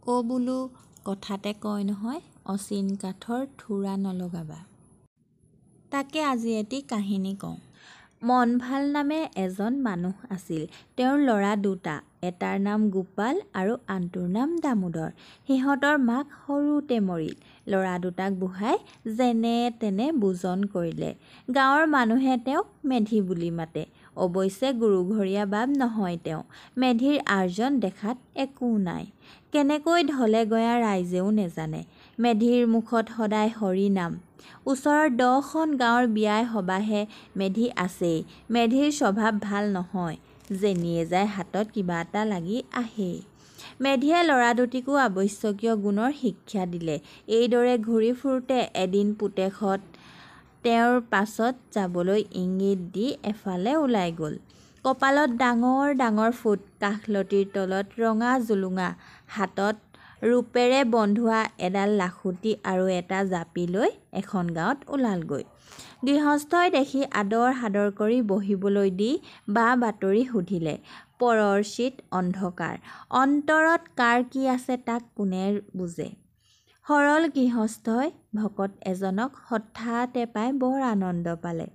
অ বোলোঁ, কথাতে কয় নহয়, অচিন কাঠৰ থোৰা নলগাবা। তাকে আজি এটি কাহিনী কওঁ। মনভাল নামে এজন মানুহ আছিল। তেওঁৰ ল'ৰা দুটা, এটাৰ নাম গোপাল আৰু আনটোৰ নাম দামোদৰ। সিহঁতৰ মাক সৰুতে মৰিল। ল'ৰা দুটাক বুঢ়াই যেনে-তেনে বুজন কৰিলে। গাঁৱৰ মানুহে তেওঁক মেধি বুলি মাতে। অৱশ্যে গুৰুঘৰীয়া বাপ নহয় তেওঁ। মেধিৰ আৰ্জন দেখাত একো নাই। কেনেকৈ ঢলে গঞা ৰাইজেও নেজানে। মেধিৰ মুখত সদায় হৰি নাম। ওচৰৰ 10খন গাঁৱৰ বিয়াই সবাহে মেধি আছেই। মেধিৰ স্বভাৱ ভাল নহয়। যেনিয়ে যায় হাতত কিবা এটা লাগি আহেই। মেধিয়ে ল'ৰা দুটিকো আৱশ্যকীয় গুণৰ শিক্ষা দিলে। এইদৰে ঘূৰি ফুৰোঁতে এদিন পুতেকহঁত তেওঁৰ পাছত যাবলৈ ইংগিত দি এফালে ওলাই গ'ল। কপালত ডাঙৰ ডাঙৰ ফোঁট, কাষলতিৰ তলত ৰঙা জোলোঙা, হাতত ৰূপেৰে বন্ধোৱা এডাল লাখুটি আৰু এটা জাপি লৈ এখন গাঁৱত ওলালগৈ। গৃহস্থই দেখি আদৰ সাদৰ কৰি বহিবলৈ দি বা-বাতৰি সুধিলে। পৰৰ চিত অন্ধকাৰ, অন্তৰত কাৰ কি আছে তাক কোনে বুজে? সৰল গৃহস্থই ভকত এজনক হঠাতে পাই বৰ আনন্দ পালে।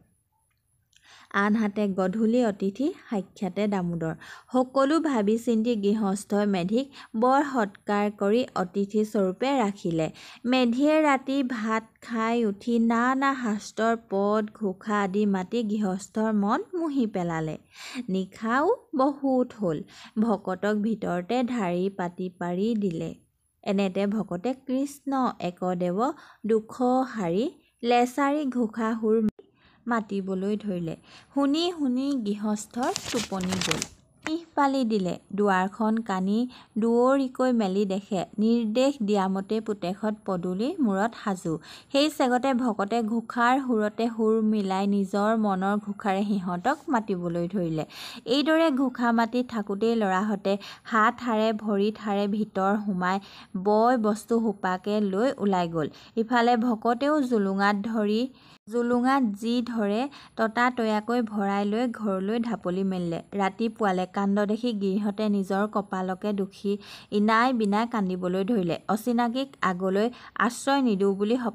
আনহাতে গধূলি অতিথি সাক্ষাতে দামোদৰ। সকলো ভাবি-চিন্তি গৃহস্থই মেধিক বৰ সৎকাৰ কৰি অতিথি স্বৰূপে ৰাখিলে। মেধিয়ে ৰাতি ভাত খাই উঠি নানা শাস্ত্ৰৰ পদ, ঘোষা আদি মাতি গৃহস্থৰ মন মুহি পেলালে। নিশাও বহুত হ'ল, ভকতক ভিতৰতে ঢাৰি পাটী পাৰি দিলে। এনেতে ভকতে কৃষ্ণ একদেৱ দুখহাৰী লেছাৰী ঘোষা সুৰ মাতিবলৈ ধৰিলে। শুনি শুনি গৃহস্থৰ টোপনি গ'ল। নিঃপালি দিলে। দুৱাৰখন কানি দুৱৰিকৈ মেলি দেখে, নিৰ্দেশ দিয়ামতেই পুতেকহঁত পদূলি মূৰত সাজু। সেই ছেগতে ভকতে ঘোষাৰ সুৰতে সুৰ মিলাই নিজৰ মনৰ ঘোষাৰে সিহঁতক মাতিবলৈ ধৰিলে। এইদৰে ঘোষা মাতি থাকোঁতেই ল'ৰাহঁতে হাত সাৰে ভৰিত সাৰে ভিতৰ সোমাই বয়-বস্তু সোপাকে লৈ ওলাই গ'ল। ইফালে ভকতেও জোলোঙাত যি ধৰে ততাতৈয়াকৈ ভৰাই লৈ ঘৰলৈ ঢাপলি মেলিলে। ৰাতি পুৱালে, কাণ্ড দেখি গিৰিহঁতে নিজৰ কপালকে দোষি ইনাই বিনাই কান্দিবলৈ ধৰিলে। অচিনাকিক আগলৈ আশ্ৰয় নিদিওঁ বুলি শপত